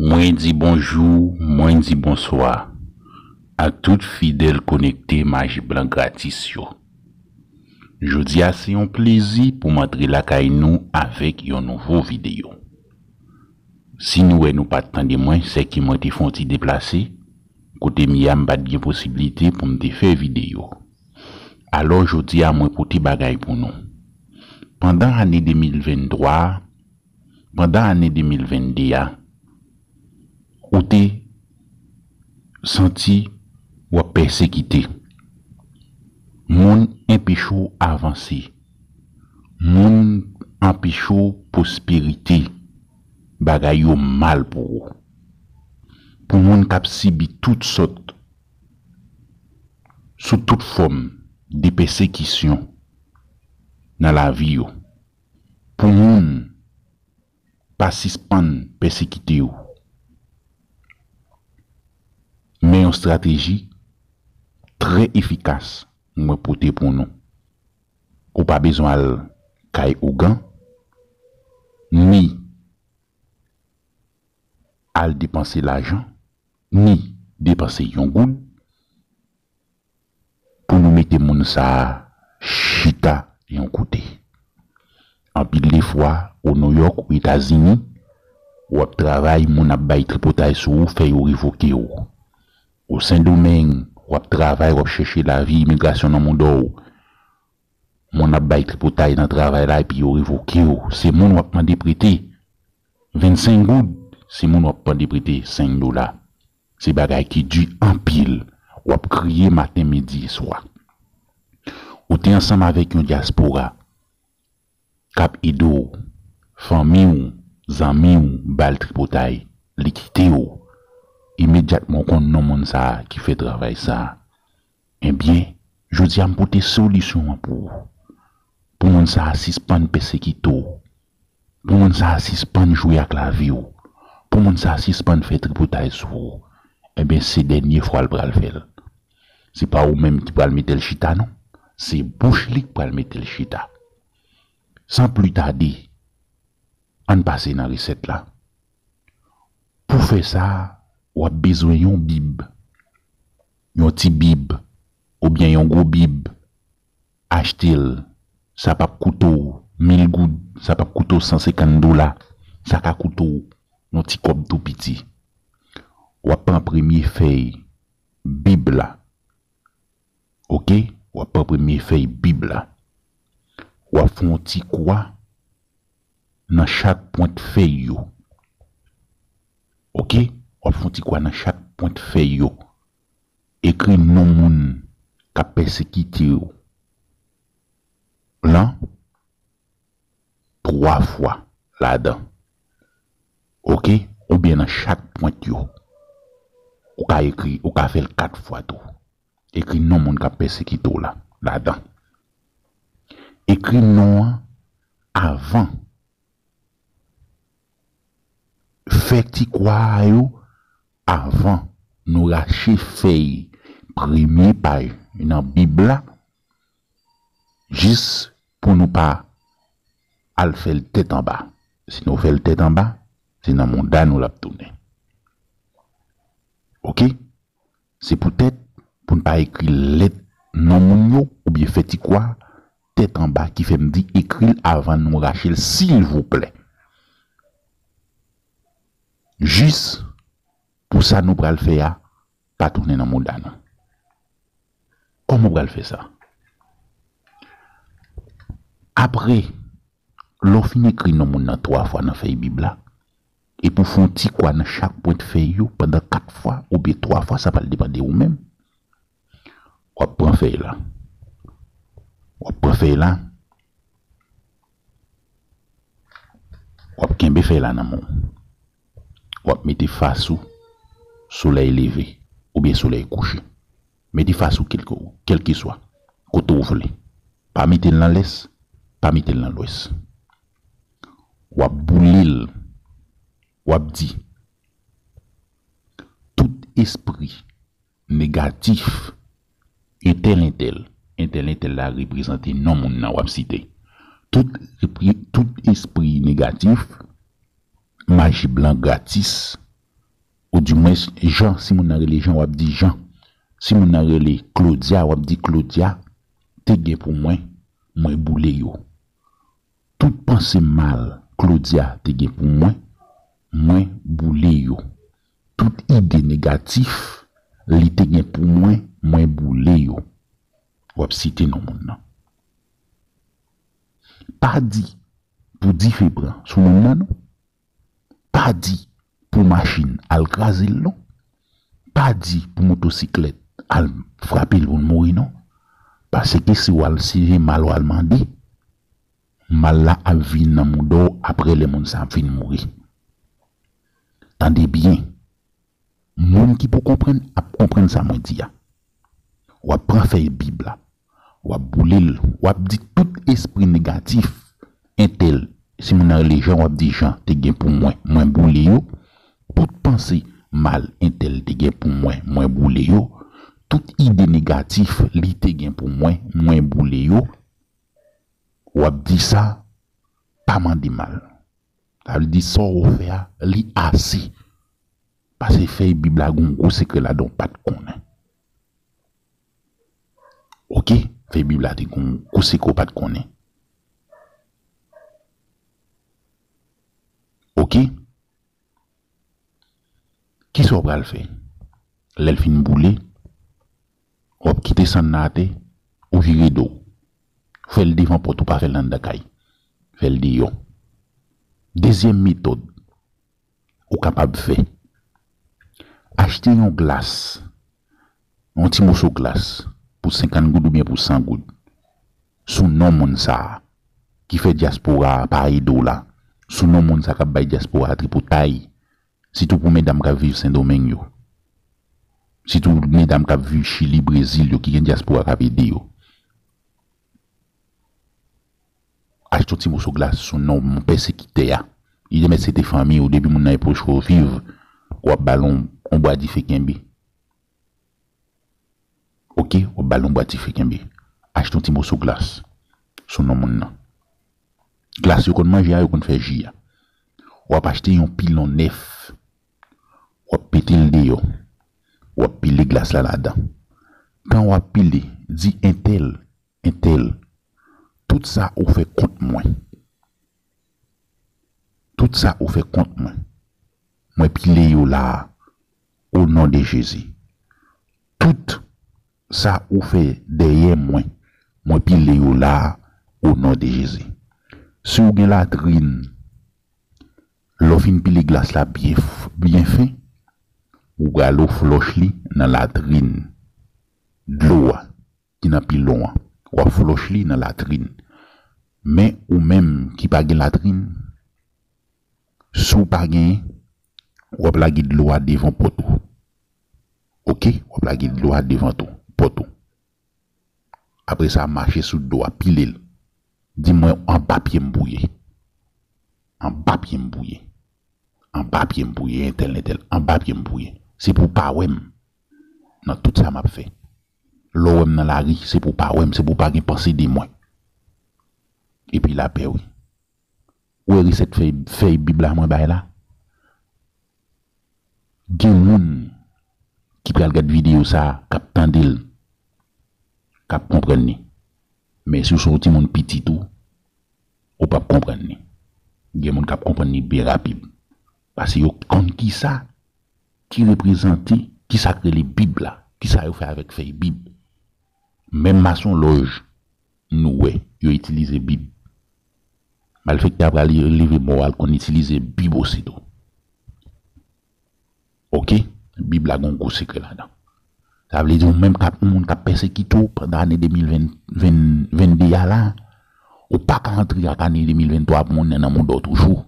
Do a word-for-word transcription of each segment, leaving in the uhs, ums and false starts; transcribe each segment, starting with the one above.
Mwen di bonjou, mwen di bonswa a tout fidèl konekte Maji Blan gratis yo. Jodi a se yon plezi pou m antre lakay nou avèk yon nouvo videyo. Si nou wè nou pa t tande mwen, sèke mwen te fè yon ti deplase, kote m ye a m pa t gen posiblite pou m te fè videyo. Alò jodi a mwen pote bagay pou nou. Pandan ane de mil venntwa a, pandan ane de mil vennde a, ou te santi w ap pèsekite. Moun anpeche w avanse. Moun anpeche w pwosperite. Bagay yo mal pou ou. Pou moun k ap sibi tout sòt, sou tout fòm de pèsekisyon nan lavi yo. Pou moun pa sispann pèsekite w. Men yon estrateji trè efikas mwen pote pou nou. Ou pa bezwen al kay ougan, ni al depanse lajan, ni depanse yon goud pou nou mete moun sa a chita yon kote. Anpil de fwa, o Nouyòk, o Etazini, w ap travay, moun ap bay tripotay sou ou, fè yo revoke w. O Sendomeng, w ap travay, w ap chèche lavi, imigrasyon nan mouda w. Moun ap bay tripotay nan travay la epi yo revoke w. Se moun w ap mande prete vennsenk goud, se moun w ap mande prete senk dola. Se bagay ki di anpil. W ap kriye maten, midi, swa. Ou te ansanm avèk yon dyaspora k ap ede w, fanmi w, zanmi w, ba l tripotay, li kite w. Imedyatman w konn non moun sa a ki fè travay sa a. Ebyen, jodi a m pote solisyon an pou ou. Pou moun sa a sispann pèsekite w. Pou moun sa a sispann jwe ak lavi w. Pou moun sa a sispann fè tripotay sou ou. Ebyen, se dènye fwa l pral fè l. Se pa ou menm ki pral mete l chita, non. Se bouch li k pral mete l chita. San pli tade, ann pase nan resèt la. Pou fè sa, w ap bezwen yon bib. Yon ti bib, oubyen yon gwo bib. Achte l. Sa p ap koute w mil goud, sa p ap koute w san senkant dola. Sa ka koute w yon ti kòb tou piti. W ap pran premye fèy bib la. Oke? W ap pran premye fèy bib la. W ap fè yon ti kwa nan chak pwent fèy yo. Oke? W ap fè yon ti kwa nan chak pwent fèy yo. Ekri non moun k ap pèsekite w lan twa fwa ladan. Oke? Oubyen nan chak pwent yo. Ou ka ekri, ou ka fè l kat fwa tou. Ekri non moun k ap pèsekite w la, ladan. Ekri non an avan. Fè ti kwa a yo avan nou rache fèy premye paj nan bib la, jis pou nou pa al fè l tèt anba. Si nou fè l tèt anba, se nan mouda nou l ap tounen. Oke? Se poutèt pou n pa ekri lèt non moun yo oubyen fè ti kwa tèt anba ki fè m di ekri l avan nou rache l, silvouplè. Jis pou sa nou pral fè a pa tounen nan mouda nou. Kòman w pral fè sa? Apre, lè w fin ekri non moun nan twa fwa nan fèy bib la, epi w fè yon ti kwa nan chak pwent fèy yo pandan kat fwa oubyen twa fwa, sa pral depann de ou menm. W ap pran fèy la. W ap pran fèy la. W ap kenbe fèy la nan men w. W ap mete fas ou solèy leve oubyen solèy kouche. Mete fas ou kèlke, kèlkeswa kote w vle. Pa mete l nan lès, pa mete l nan lwès. W ap boule l. W ap di, tout espri negatif, entèl, entèl, entèl, entèl la reprezante non moun nan w ap site. Tout, tout espri negatif maji blan gratis. Oudimwens, Jan, si moun nan rele Jan, w ap di Jan. Si moun nan rele Claudia, w ap di Claudia te gen pou mwen, mwen boule yo. Tout panse mal Claudia te gen pou mwen, mwen boule yo. Tout ide negatif li te gen pou mwen, mwen boule yo. W ap site non moun nan. Pa di pou dife pran sou moun nan, non. Pa di pou machin al kraze l, non. Pa di pou motosiklèt al frape l pou l mouri, non. Paske si w al, si se mal w al mande, mal la ap vin nan mouda w apre lè moun sa ap fin mouri. Tande byen. Moun ki pou konprann ap konprann sa mwen di a. W ap pran fèy Bib la, w ap boule l, w ap di tout espri negatif, entèl, si moun nan rele Jan, w ap di Jan te gen pou mwen, mwen boule yo. Tout panse mal entèl te gen pou mwen, mwen boule yo. Tout ide negatif li te gen pou mwen, mwen boule yo. W ap di sa, pa mande mal. Sa vle di sa w fè a, li ase. Paske fèy Bib la gen yon gwo sekrè ladan w pa t konnen. Oke? Fèy Bib la te gen yon gwo sekrè w pa t konnen. Oke? Kisa w pral fè? Lè l fin boule, w ap kite sann nan atè, ou vire do w. Fè l devan pòt ou, pa fè l anndan kay. Fè l deyò. Dezyèm metòd ou kapab fè, achte yon glas, yon ti moso glas pou senkant goud oubyen pou san goud, sou non moun sa a ki fè dyaspora a pa ede w la, sou non moun sa k ap bay dyaspora a tripotay, sitou pou medam k ap viv Sendomeng yo, sitou medam k ap viv Chili, Brezil yo, ki gen dyaspora k ap ede yo. Achte yon ti moso glas sou non moun pèsekitè a. Li te mèt se te fanmi w, depi moun nan epòch ou viv, w ap ba l yon, yon bwa dife kenbe. Oke, w ap ba l yon bwa dife kenbe. Achte yon ti moso glas sou non moun nan. Glas yo konn manje a, yo konn fè ji a. W ap achte yon pilon nèf. W ap pete l deyò. W ap pile glas la ladan. Tan w ap pile, di entèl, entèl, tout sa ou fè kont mwen. Tout sa ou fè kont mwen, mwen pile yo la a, o non de Jezi. Tout sa ou fè dèyè mwen, mwen pile yo la a, o non de Jezi. Si w gen latrin, lè w fin pile glas la byen f-, byen fen, ou prale w flòch li nan latrin. Dlo a ki nan pilon an, w ap flòch li nan latrin. Men ou menm ki pa gen latrin, si w pa genyen, w ap lage dlo a devan pòt ou. Oke? W ap lage dlo a devan tou, pòt ou. Apre sa, mache sou do a, pile l. Di mwen, anba pye m pou ye. Anba pye m pou ye. Anba pye m pou ye, entèl, entèl. Anba pye m pou ye. Se pou w pa wè m nan tout sa m ap fè. Lè w wè m nan lari, se pou w pa wè m, se pou w pa gen panse de mwen. Epi lapè, wi. Ou wè resèt fèy, fèy Bib la mwen bay la? Gen moun ki pral gad videyo sa a, k ap tande l, k ap konprann li. Men si w se yon timoun piti tou, ou p ap konprann li. Gen moun k ap konprann li byen rapid. Paske yo konn kisa ki reprezante, kisa k rele Bib la, kisa yo fè avèk fèy Bib. Menm masonlòj, nou wè, yo itilize Bib. Malfektè a pral leve mò a, l konn itilize Bib osi tou. Oke? Bib la gen yon gwo sekrè ladan. Sa vle di, ou menm k ap, yon moun k ap pèsekite w pandan ane de mil ven, ven, vennde a la, ou pa ka antre ak ane de mil venntwa pou moun nan nan mouda w toujou.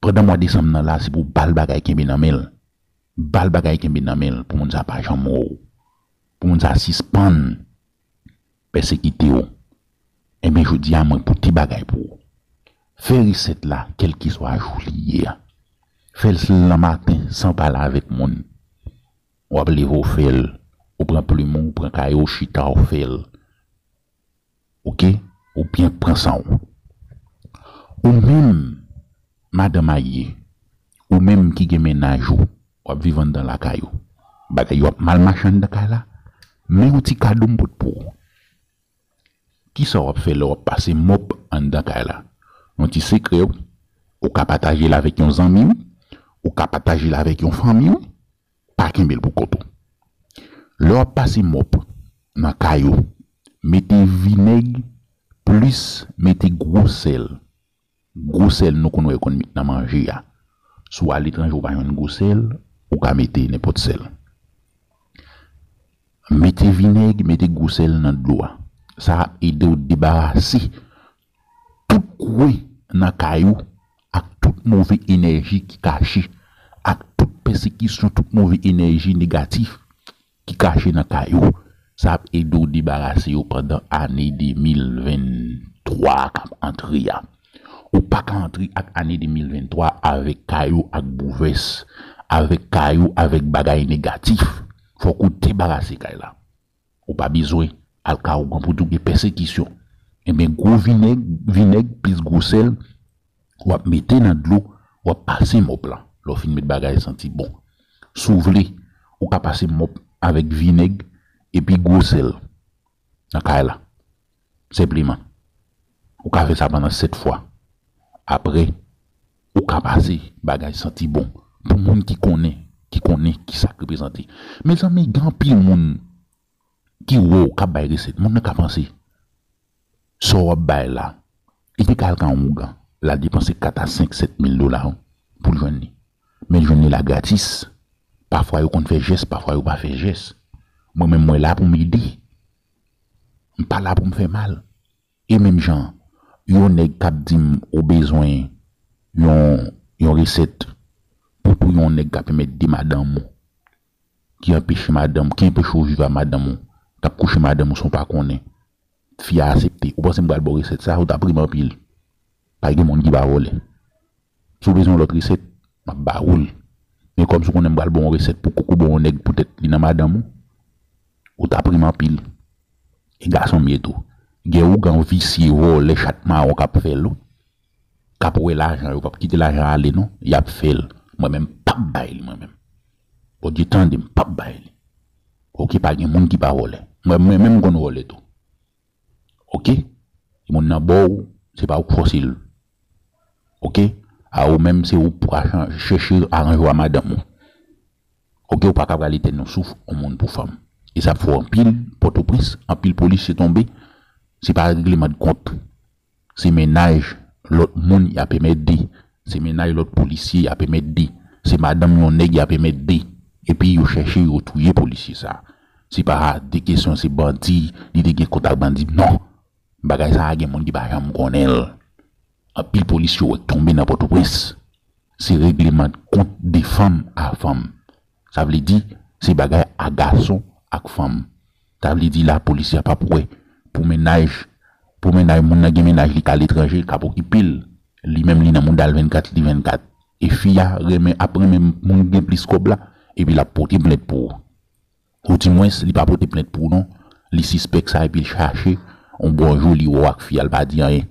Pandan mwa desanm nan la, se pou w ba l bagay kenbe nan men l. Ba l bagay kenbe nan men l pou moun sa pa janm wè w. Pou moun sa sispann pèsekite w. Ebyen, jodi a, mwen pote bagay pou ou. Fè resèt la, kèlkeswa jou li ye a. Fè l nan maten san pale avèk moun. W ap leve, w fè l. Ou pran plim ou, ou pran kaye w, chita, w fè l. Oke? Ou byen pran san w. Ou menm, m madan marye, ou menm ki gen mennaj ou, w ap viv anndan lakay ou. Bagay yo ap mal mache anndan kay la, men yon ti kado m pot pou ou. Kisa w ap fè lè w ap pase mòp anndan kay la? Yon ti sekrè w, ou ka pataje l avèk yon zanmi w, ou ka pataje l avèk yon fanmi w, pa kenbe l pou kont ou. Lè w ap pase mòp nan kay ou, mete vinèg plis mete gwo sèl. Gwo sèl nou konn wè yo konn met nan manje a. Si w aletranje ou pa jwenn gwo sèl, ou ka mete nenpòt sèl. Mete vinèg, mete gwo sèl nan dlo a. Sa ap ede w debarase tout kwen nan kay ou ak tout move enèji ki kache, ak tout pèsekisyon, tout move enèji negatif ki kache nan kay ou. Sa ap ede w debarase yo pandan ane de mil venntwa k ap antre a. Ou pa ka antre ak ane de mil venntwa avèk kay ou ak bouvès, avèk kay ou avèk bagay negatif. Fòk ou debarase kay la. Ou pa bezwen al ka ougan pou di w gen pèsekisyon. Ebyen, gwo vinèg, vinèg plis gwo sèl, w ap mete nan dlo, w ap pase mòp la. Lè w fin met bagay santi bon. Si w vle, ou ka pase mòp avèk vinèg epi gwo sèl nan kay la. Senpleman. Ou ka fè sa pandan sèt fwa. Apre, ou ka pase bagay santi bon. Pou moun ki konnen, ki konnen ki sa k reprezante. Mezanmi, gen anpil moun ki wè w k ap bay resèt. Moun nan ka panse, sa w ap bay la, li te ka al ka yon ougan, l al depanse kat a senk, sèt mil dola pou l jwenn li. Men l jwenn li la gratis. Pafwa yo konn fè jès, pafwa yo pa fè jès. Mwen menm, mwen la pou m ede. M pa la pou m fè mal. E menm jan, yon nèg k ap di m ou bezwen yon, yon resèt pou touye yon nèg k ap enmède madanm ou, ki anpeche madanm, ki anpeche w viv a madanm ou, k ap kouche madanm ou san w pa konnen. Fi a aksepte. Ou panse m pral ba w resèt sa? Ou t ap ri m anpil. Pa gen moun ki pa vòlè. Si w bezwen yon lòt resèt, m ap ba ou l. Men kòm si w konnen m pral ba w yon resèt pou kokobe yon nèg poutèt li nan madanm ou, ou t ap ri m anpil. E gason m ye tou. Gen ougan visye, vòlè, chat mawon k ap fè l, wi. K ap wè lajan yo, k ap kite lajan ale non, y ap fè l. Mwen menm, m p ap bay li, mwen menm. Bondye tande, m p ap bay li. Oke, pa gen moun ki pa vòlè. Mwen, mwen menm, m konn vòlè tou. Oke? Moun nan ba w, se pa ou k fòse l. Oke? A ou menm, se ou pou ka chan-, chèche aranje w a madanm ou. Oke, ou pa ka pral etèn yon souf yon moun pou fanm. E sa ap fè w anpil, Pòtoprens, anpil polisye tonbe. Se pa regleman de kont. Se mennaj lòt moun y ap enmède. Se mennaj lòt polisye y ap enmède. Se madanm yon nèg y ap enmède. Epi yo chèche, yo touye polisye sa. Se pa de kesyon, se bandi, li te gen kont ak bandi. Non. Bagay sa a gen moun ki pa janm konnen l. Anpil polisye w wè k tonbe nan Pòtoprens. Se regleman de kont de fanm a fanm. Sa vle di, se bagay a gason ak fanm. Sa vle di, lapolis y ap ap wè pou mennaj, pou mennaj moun nan gen mennaj li k aletranje, k ap okipe l. Li menm li nan mouda l vennkat li vennkat. E fi a renmen, ap renmen moun gen plis kòb la, epi l ap pote plent pou ou. Oudimwens, li pa pote plent pou ou non. Li sispèk sa epi l chache yon bon jou, li wè w ak fi a, l pa di anyen.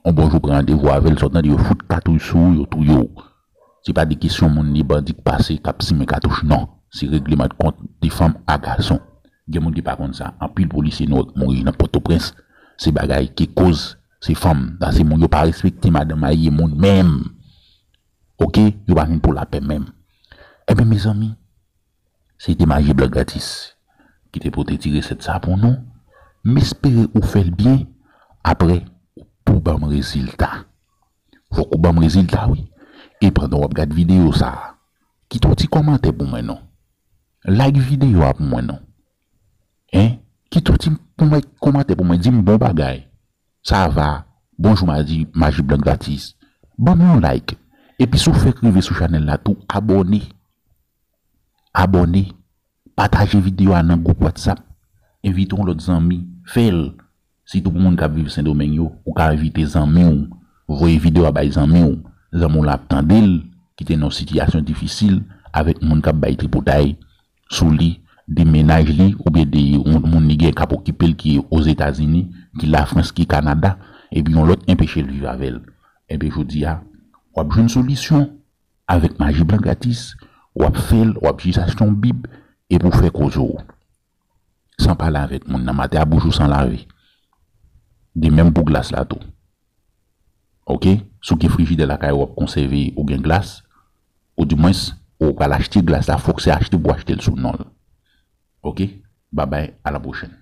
Yon bon jou, pran randevou avè l, sa w tande yo fout katouch sou ou, yo touye w. Se pa de kesyon moun ni bandi k pase, k ap simen katouch, non. Se regleman de kont de fanm a gason. Gen moun ki pa konn sa. Anpil polisye nou wè k mouri nan Pòtoprens. Se bagay ki koz, se fanm. Sa se moun yo pa respekte madanm marye moun menm. Oke? Yo pa vin pou lapè menm. Ebyen, mezanmi, se te Maji Blan Gratis ki te pote ti resèt sa pou nou. M espere ou fè l byen. Apre, ou pou ban m rezilta. Fòk ou ban m rezilta, wi. E pandan w ap gad videyo sa a, kite yon ti kòmantè pou mwen non. Like videyo a pou mwen non. Hein? Kite yon ti pou mwen kòmantè pou mwen, di m bon bagay. Sa va. Bonjou, Maji, Maji Blan Gratis. Ban m yon like. Epi si w fèk rive sou chanèl la tou, abòne. Abòne. Pataje videyo a nan gwoup WhatsApp. Envite yon lòt zanmi. Fè l. Sitou pou moun k ap viv Sendomeng yo, ou ka envite zanmi w. Voye videyo a bay zanmi w. Zanmi w la ap tande l, ki te nan yon sitiyasyon difisil, avèk moun k ap bay tripotay sou li, de mennaj li, oubyen de yon moun li gen k ap okipe l ki Ozetazini, ki Lafrans, ki Kanada, epi yon lòt enpeche l viv avè l. Ebyen, jodi a, w W ap jwenn solisyon avèk maji blan gratis. W ap fè l, w ap jis achte yon bib epi w fè koze w. San pale avèk moun nan, mete a bouch ou san lave. De menm pou glas la tou. Oke? Si w gen frijidè lakay ou, w ap konsève ou gen glas, ou dimwens, ou pral achte glas la, fòk se achte pou achte l sou non l. Oke? Babay, a la pwochèn.